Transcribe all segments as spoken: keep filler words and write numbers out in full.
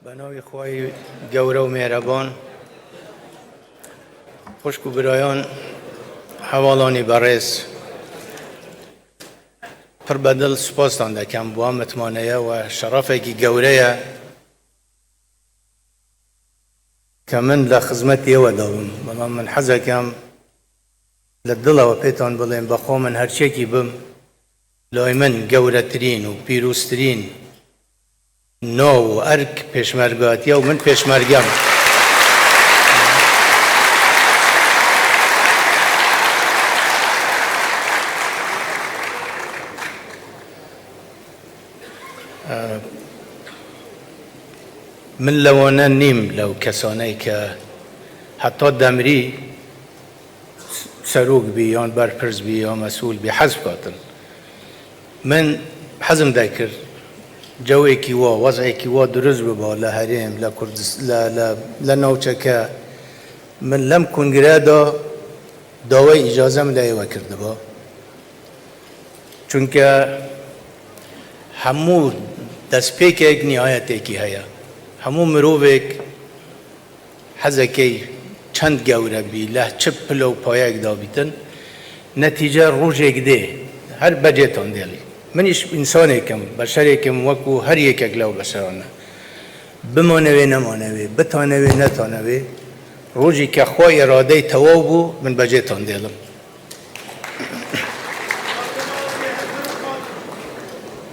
Be navê Xwayê gewre û mêhreban, xwişk û birayan, hevalanî berêz, pir bedil spastan dekem bo ev mitmaneye we şerefekî gewre ye ke min li xizmetê we de bim. Belam min hezekem li dila we pêtan bilêm, bexwe min her çekî bim, lay min gewretirîn û pîroztirîn nav û erk pêşmergatiye û min pêşmerge me. Min lewane nîm, lew kesaney ke heta demrî serok bî, yan berpirs bî, yan mesûl bî, hezb katin. Min hezm dekir, cewekî wa, wez'ekî wa durust biba li herêm, li Kurdis-, li, li, li navçeke. Min lem kongre da dawey îcaze min lê êwe kirdiba. Çunke hemû destpêkek nîhayetekî heye. Hemû mirovek hezekey çend gewre bî, leh çi pilo û payek dabîtin, netîce rojek dê, her becê tandêlî. Min îş-, însanêk im, beşerêk im, wekû her yekek lew beşeran e. Bimane wê, nemane wê, bitane wê, netane wê, rojî ke xwe îradeyê tewaw bû, min becê tandêlim.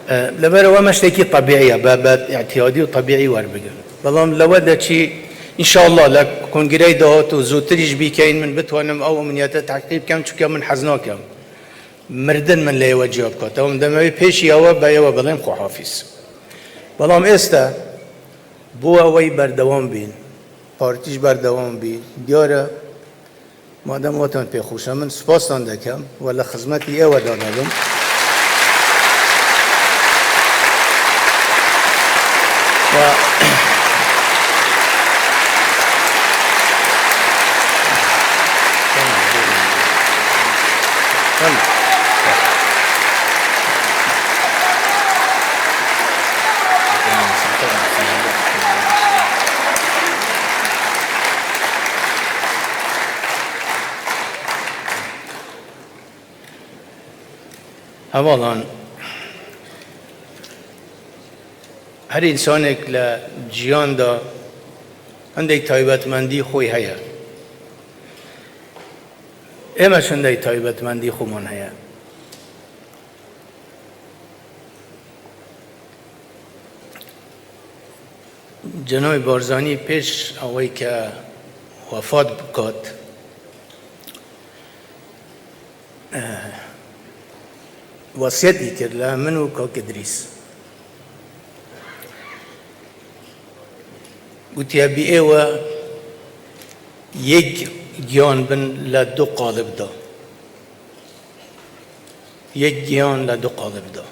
E, li ber we me ştekî tebîî ye, be, be îtiyadî û tebîî werbigrin. Belam li we de çî, înşallah li kongreyê dahat û zûtirî jî bîkeyin, min bitwanim ew emniyete tehqîq bikem, çunke min hez nakem mirdin min lê we ciya bikate. Em demewê pêşî ewe be, ewe bilêm xwehafîz. Belam êste, bo eweyî berdewam bîn, partî jî berdewam bî, diyar e, madem watan pê xweş e, min spastan dekem, we li xizmetî êwe de nebim. Wa- Hevalan, her însanek li ciyan de hindek taybetmendî xwe heye. Ême jî hindek taybetmendî xweman heye. Cenabê Barzanî pêş awayî ke wefat bikat, eh, wesiyetî kir li min û kak Idrîs. Gotiye, bî êwe yek giyan bin li du qalib de. Yek giyan li du qalib de.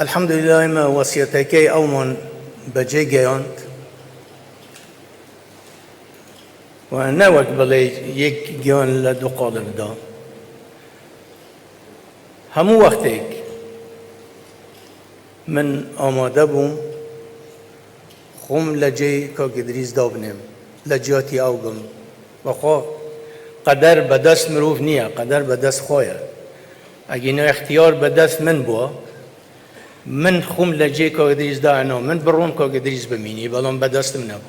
Elhamdulîllah, me wesiyetekey ewman becê geyand. We ne wek bilê yek giyan li du qalib de. Hemû wextêk min amade bûm, xwim li cê kak Idrîs dabinêm, li ciyatî ew bim. Wexwe qeder bi dest mirov niye, qeder bi dest xwe ye. Egî ne îxtiyar bi dest min bû, min xwim li cê kak Idrîs da, ena min birom kak Idrîs bimînî, belam bi dest min nebû.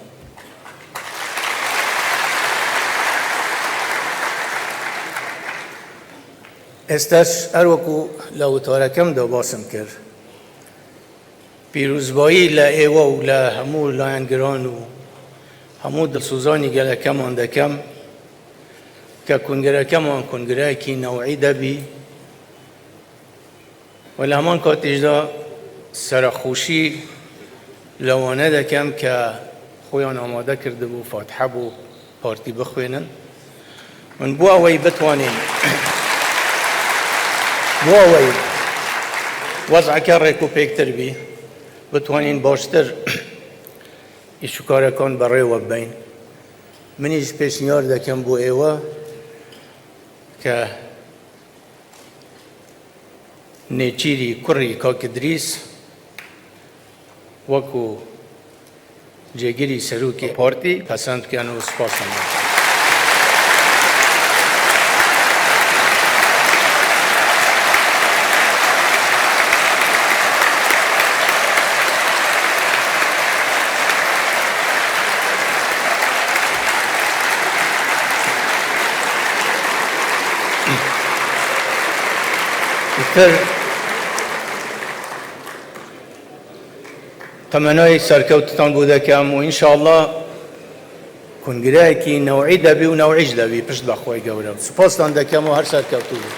Êste her wekû li witarekem de basim kir. Pîrozbayî li êwe û li hemû layengiran û hemû dilsozanî gelekeman dekem ke kongrekeman kongreyekî newî de bî. Û li heman katî jî de serexweşî li wane dekem ke xwe yan amade kirdibû, Fatiha bo partî bixwînin. Min bo eweyî bitwanîn, bo eweyî wez'eke rêk û pêktir bî, bitwanîn baştir îş û karekan bi rê we bibin. Min jî pêşniyar dekem bo êwe ke Nêçîrî kurî kak Idrîs Wekî cêgirî serokê partî pesend bikin û spas dikin. Îtir temenayê serkewtitan bo dikim û înşallah kongreyekî newî de bî û newî jî de bî pişt be Xwedê Gewre. Spastan dikim û her serkewtû bî.